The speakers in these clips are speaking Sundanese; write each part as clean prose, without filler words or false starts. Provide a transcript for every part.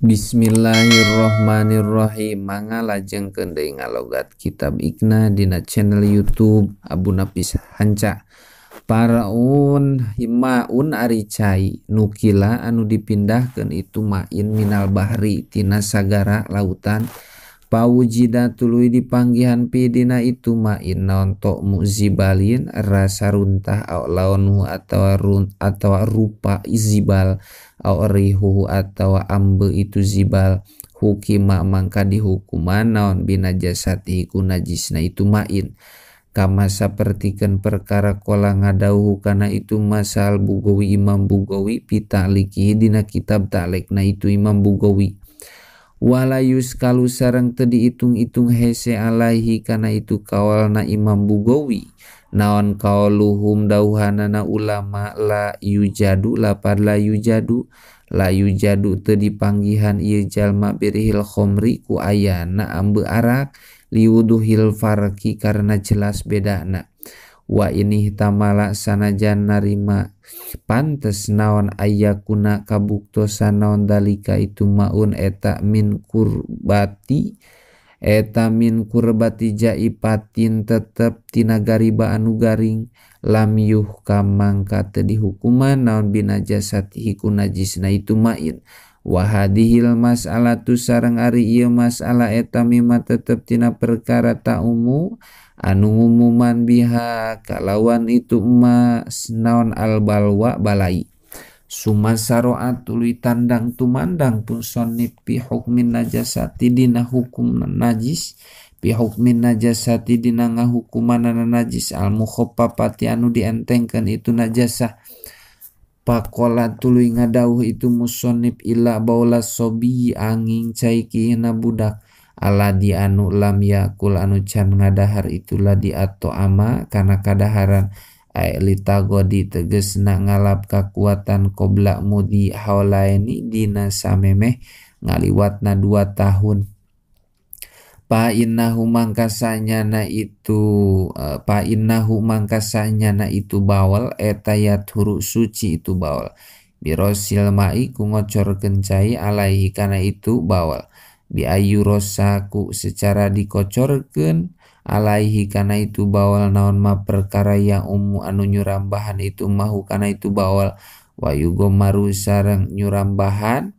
Bismillahirrohmanirrohim. Mangga lajengkeun deui ngalogat kitab Iqna dina channel YouTube Abu Nafis Hanca. Paraun himaun ari cai nukila anu dipindahkeun itu main minal bahri tina sagara lautan. Pawujida tuluy dipanggihan pi dina itu main naon to'mu zibalin rasa runtah au laonu atawa rupa zibal au rihuhu atawa ambe itu zibal hukima mangka dihukuman naon binajasatihi ku najisna itu main. Kama sapertikeun perkara kola ngadauhu kana itu masal Bugawi Imam Bugawi pita'likihi dina kitab ta'likna itu Imam Bugawi. Walayus kalu sareng teu diitung-itung hese alaihi kana itu kawalna Imam Bugawi naon kauluhum dauhanana ulama la yujadu lapad la yujadu la yujadu teu dipanggihan ieu jalma birihil khomri ku ayana ambe arak liwuduhil farqi karena jelas bedana. Wa ini tamala sanajan narima pantes naon ayakuna kabuktosan naon dalika itu maun eta min kurbati jaipatin tetep tina gariba anu garing lam yuhkam mangka teu dihukuman naon binajasatihi ku najisna itu main. Wa hadhil mas'alatu sareng ari ieu masalah eta mimma tetep tina perkara ta'umu anu ngumuman biha kalawan itu mas naon albalwa balai. Sumasaroat tuluy tandang tumandang pun sonip pi hukmin najasati dina hukum najis pi hukmin najasati dina ngahukumanana najis al mukhaffafati anu dientengkeun itu najasah. Pakola tuluy ngadauh itu musonib ila baula sobi angin cai kihna budak aladi anu lam yakul anu can ngadahar itulah di atau ama kana kadaharan ai litagodi tegesna ngalap kakuatan qobla mudi haulaini dina samemeh ngaliwatna 2 tahun. Pa innahu mangkasanyana itu pa innahu mangkasanyana itu bawal eta yathuru suci itu bawal birosil mai ku ngocorkeun cai alaihi kana itu bawal bi ayu rosaku secara dikocorkeun alaihi kana itu bawal naon ma perkara yang umu anu nyurambahan itu mahu kana itu bawal wa yugomaru sareng nyurambahan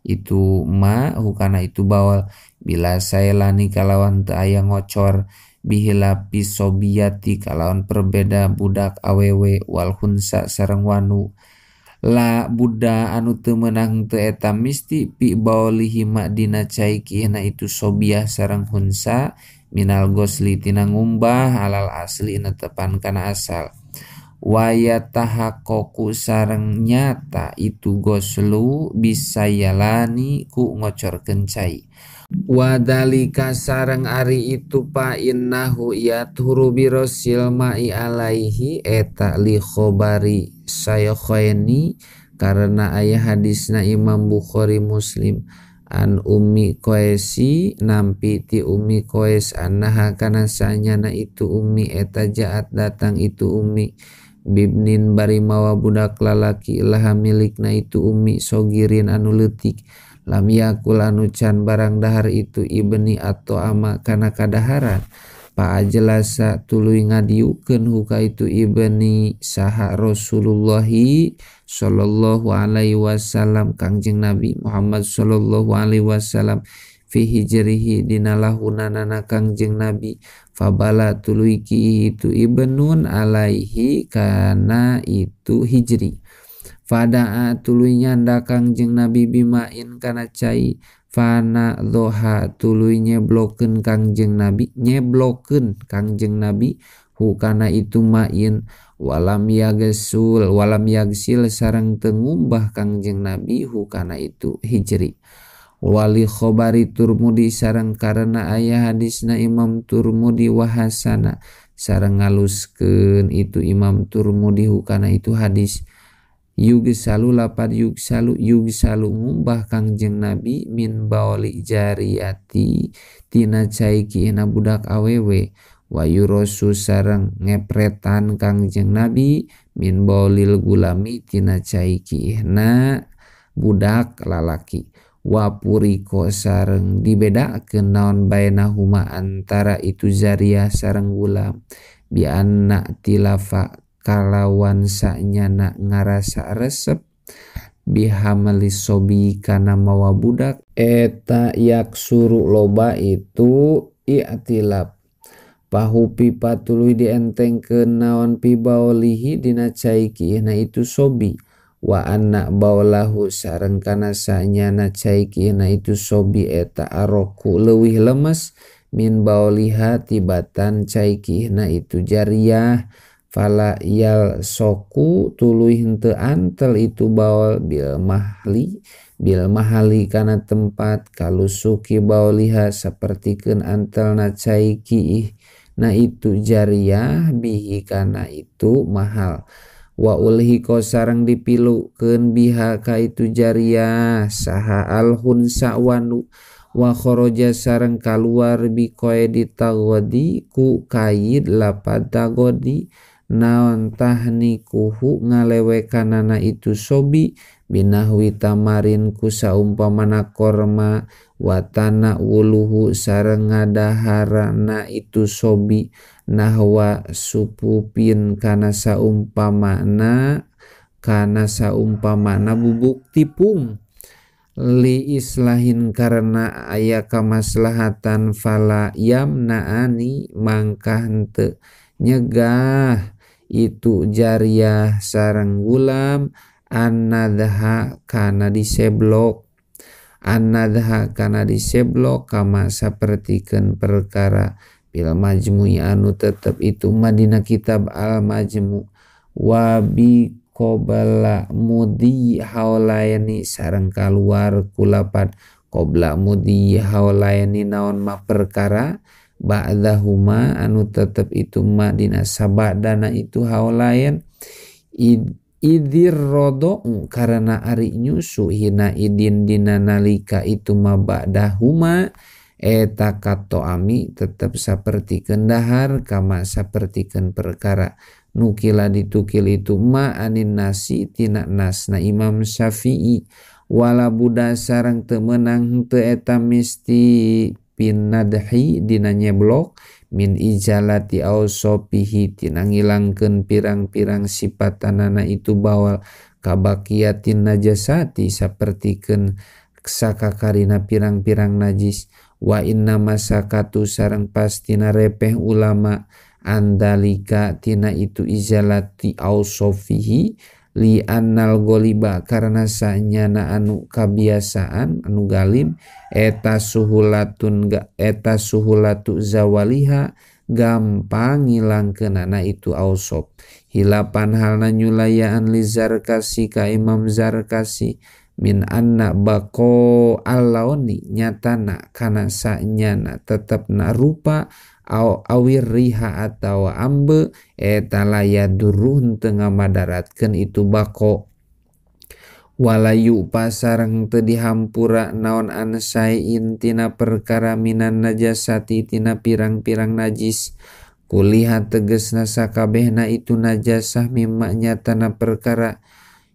itu ma hukana itu bawal bila saelani kalawan teu aya ngocor bihilapi sobiyati kalawan perbeda budak awewe wal hunsa sareng wanu la budak anu teu meunang teu eta misti pi baulihi ma dina cai kihna itu sobiyah sareng hunsa minal gosli tina ngumbah alal asli netepan kana asal. Waya tahakoku sareng nyata itu goslu bisa yalani ku ngocorkeun cai. Wadalika sareng ari itu pa innahu yathuru birosil ma'i alaihi eta li khobari sayakhaini karena aya hadisna Imam Bukhari Muslim an Ummi Qaisi nampi ti Ummi Qais annaha kana sanyana itu Ummi eta jaat datang itu Ummi bibnin bari mawa budak lalaki laha milikna itu Ummi sogirin anu leutik lam yakul anu can barang dahar itu ibni atau ama kana kadaharan. Pa ajelasa tuluy ngadiukeun huka itu ibni saha Rasulullahi sallallahu alaihi wasallam Kangjeng Nabi Muhammad sallallahu alaihi wasallam fi hijrihi dina lahunanana Kangjeng Nabi fabala tuluy ki itu ibnun alaihi kana itu hijri. Fadaa tuluy nyanda Kangjeng Nabi bimain kana cai fana dhoha tuluy nyeblokeun Kangjeng Nabi nyeblokeun Kangjeng Nabi hukana itu main walam yagsul walam yagsil sareng teu ngumbah Kangjeng Nabi hukana itu hijri. Wali khobari Turmudi sareng karena aya hadisna Imam Turmudi wahasana sareng ngaluskeun itu Imam Turmudi hukana itu hadis. Yugsalu lapad yugsalu yugsalu ngumbah Kangjeng Nabi min baoli jariyati tina cai kiina budak awewe wa yurosu sareng ngepretan Kangjeng Nabi min baolil gulami tina cai kiina budak lalaki. Wa puriko sareng dibedakeun naon bainahuma antara itu jariyah sareng gulam bi anna tilafa kalawan sanyana ngarasa resep bihamli sobi kana mawa budak eta yaksuru loba itu i'tilaf pahupi patuluy dientengkeun naon pibaolihi dina cai kiihna itu sobi wa anna baulahu sareng kana sanyana cai kiihna itu sobi eta aroku leuwih lemes min bauliha tibatan cai kiihna itu jariyah fala yal soku tuluy henteu antel itu baol bil mahali kana tempat kalusuki bauliha sapertikeun antelna cai kiih na itu jariyah bihi kana itu mahal wa ulhiko sareng dipilukeun biha ka itu jariyah saha alhunsa wanu wa kharaja sareng kaluar bi qaidi tagodi ku kaid lapad tagodi naon tahnikuhu ngalewekanana itu sobi binahwi tamarin ku saumpamana korma watana wuluhu sareng ngadaharana itu sobi nahwa supupin kana saumpamana bubuk tipung li islahin karena aya kamaslahatan fala yamnaani mangkah henteu nyegah itu jariyah sareng gulam annadha kana diseblok kama sapertikeun perkara bil majmu'i anu tetep itu madina kitab al majmu wa bi qabla mudi haulaini sareng kaluar kulapat qabla mudi haulaini naon ma perkara ba'dahuma anu tetep itu ma dina sabadana itu haulain idir rodo karena ari nyusu hina idin dina nalika itu ma ba'dahuma eta katoami tetep sapertikeun dahar kama sapertikeun perkara nukila ditukil itu ma anin nasi tina nasna Imam Syafi'i wala buda sareng teu meunang henteu eta misti pinadhi dina nyeblok min ijalati ausopihi tina ngilangkeun pirang-pirang sipatanana itu bawal kabakiatin najasati sapertikeun sakakarina pirang-pirang najis wa inna masakatu sareng pastina repeh ulama andalika tina itu ijalati ausofihi li annal goliba karena sanyana anu kabiasaan anu galib eta suhulatu zawaliha gampang ngilangkeunana itu ausof hilapan halna nyulayaan li Zarkasi ka Imam Zarkasi min anna bako allaoni nyatana kana sanyana tetepna rupa au awir riha atawa ambe eta layadurruh teu ngamadaratkeun itu bako walayu pasareng teu dihampura naon ansain tina perkara minan najasati tina pirang-pirang najis kuliha tegesna sakabehna itu najasah mimma nyatana perkara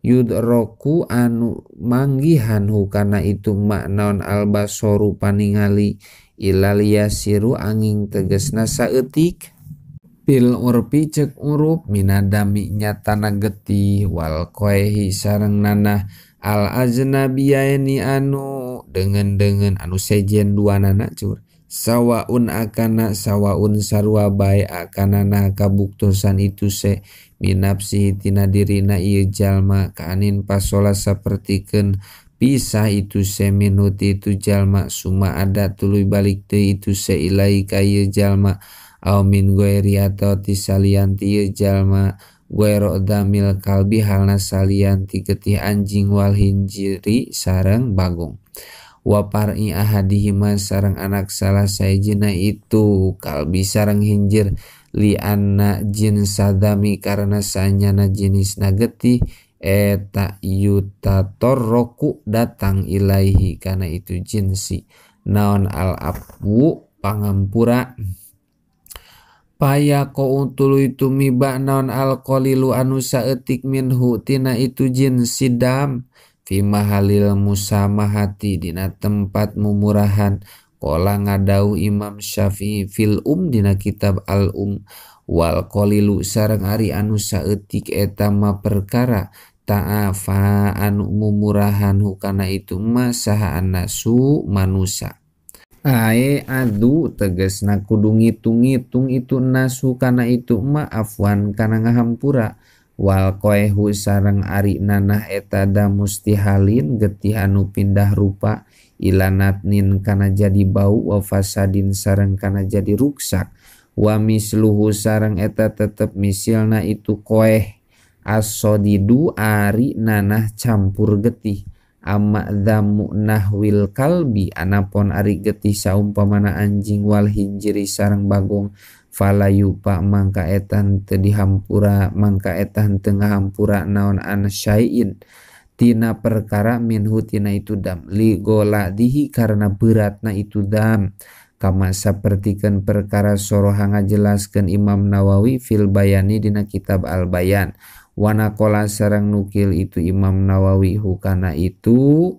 yudroku anu manggihan hukana itu maknaon albasoru paningali ilal yasiru angin tegesna saeutik pil urpi cek urup minadami nyatana getih wal koehi sareng nanah al ajnabiyaini anu dengan anu sejen duanana cur sawaun akana sawaun sarua bae akanana kabuktosan itu se minapsi tina dirina ieu jalma kaanin pasola sapertikeun pisah itu se minuti itu jalma suma ada tuluy balik teu itu se ilai ka ieu jalma au min goeri atau ti salian ti ieu jalma goero damil kalbi halna salian ti getih anjing wal hinjiri sareng bagong wa par'i ahadihima sareng anak salah saijina itu kalbi sareng hinjir li anna jinsadami karena sanyana jenisna getih eta yutatorroku datang ilaihi karena itu jinsi naon al afwu pangampura paya ko tuluy tumiba naon al qalilu anu saeutik minhu tina itu jinsi dam Fi mahalil musamahati dina tempat mumurahan qala ngadauh Imam Syafi'i fil dina kitab al wal qalilu sareng ari anu saeutik eta ma perkara ta'afa anu mumurahan hukana itu ma saha annasu manusa. Ae adu tegesna kudu ngitung-ngitung itu nasu kana itu ma afwan kana ngahampura wal koehu sareng ari nanah eta da mustihalin getih anu pindah rupa ilanatnin kana jadi bau wa fasadin sareng kana jadi ruksak wa misluhu sareng eta tetep misilna itu koeh asodidu ari nanah campur getih amma dzamu nahwil kalbi anapon ari getih saumpamana anjing wal hinjiri sareng bagong falayu pak mangka etan teu dihampura mangka etan teu ngahampura naon an syai'in tina perkara minhu tina itu dam li goladihi karena beratna itu dam kama sapertikeun perkara soroha ngajelaskeun Imam Nawawi fil bayani dina kitab Al Bayan wanakola sareng nukil itu Imam Nawawi hukana itu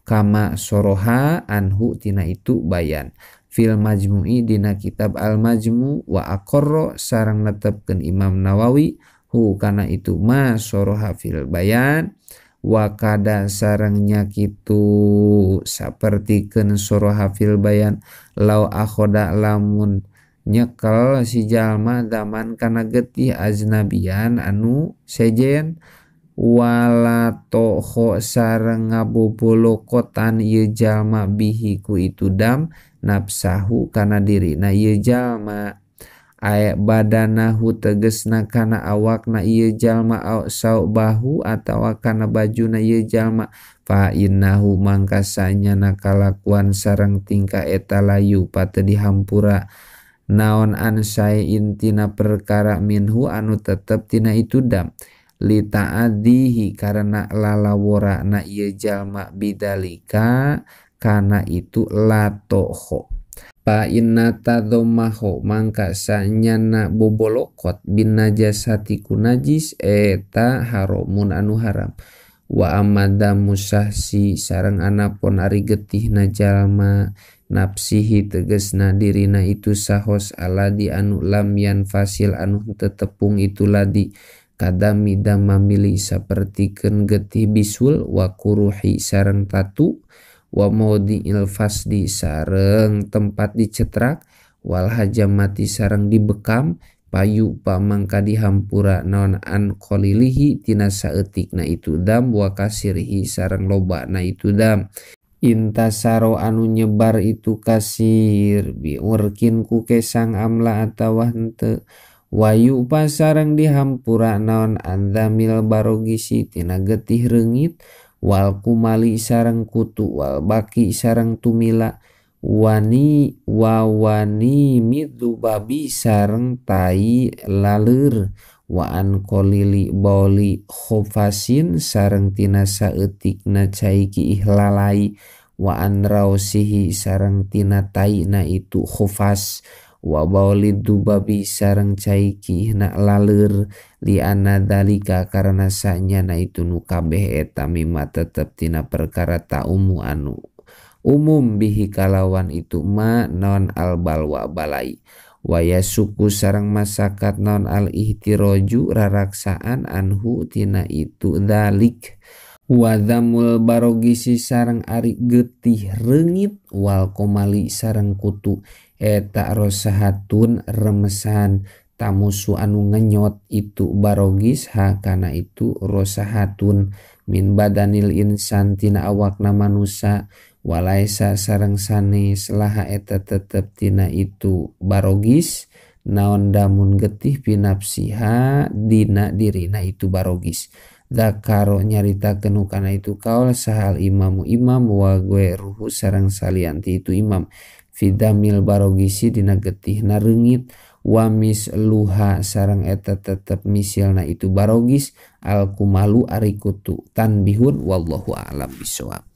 kama soroha anhu tina itu bayan fil majmu'i dina kitab al majmu wa aqarra sareng netepkeun Imam Nawawi hu kana itu ma soroha fil bayan wa kada sarengnya kitu sapertikeun soroha fil bayan law akhoda lamun nyekel si jalma daman kana getih aznabian anu sejen wala toho sareng ngabobolokotan ieu jalma bihi ku itu dam nafsahu kana dirina ieu jalma aya badanahu tegesna kana awakna ieu jalma au saubahu atawa kana bajuna ieu jalma fa innahu mangka sanyana kalakuan sareng tingkah eta layu pate dihampura naon an syai'in tina perkara minhu anu tetep tina itu dam li ta'adhihi karena lalawora na ieu jalma bidalika kana itu latoho fa inna tadhammahu mangka sanyana bobolokot bin najasati ku najis eta haramun anu haram wa amadamu sahsi sareng anapun ari getihna jalma nafsihi tegesna dirina itu sahos aladi anu lam yanfasil anu tetepung itu ladi kadami damamili sapertikeun getih bisul wa kuruhi sareng tatu wa maudhi'il fasdi sareng tempat dicetrak wal hajamati sareng dibekam payu pamangka dihampura naon an qalilihi tina saeutikna itu dam wa kasirihi sareng lobana itu dam intasaro anu nyebar itu kasir biurkin ku kesang amla atawa henteu wayu pasareng dihampura naon andamil barogisi tina getih reungit wal kumali sareng kutu wal baki sareng tumila wani wawani midzubabi sareng tai laleur wa an qalili bauli khofasin sareng tina saeutikna cai kiih lalai wa an rausihi sareng tina taina itu khofas wa bauli dubabi sareng cai kiihna laleur li anna dzalika karena sanyana itu nu kabeh eta mimma tetep tina perkara taumu anu umum bihi kalawan itu ma non al balwa balai waya suku sareng masakat non al ihtiroju raraksaan anhu tina itu dzalik wa dzamul barogisi sareng ari getih reungit wal komali sareng kutu eta rosahatun remesan tamusu anu ngenyot itu barogis ha kana itu rosahatun min badanil insan tina awakna manusa walaisa sareng sanes laha eta tetep tina itu barogis naon damun getih pinapsiha dina dirina itu barogis zakaro nyaritakeun kana itu kaul sahal imamu imam wa ruhu sareng salianti itu imam fidamil barogisi dina getihna reungit wa misluha sareng eta tetep misilna itu barogis al kumalu ari kutu tanbihun wallahu a'lam bisawab.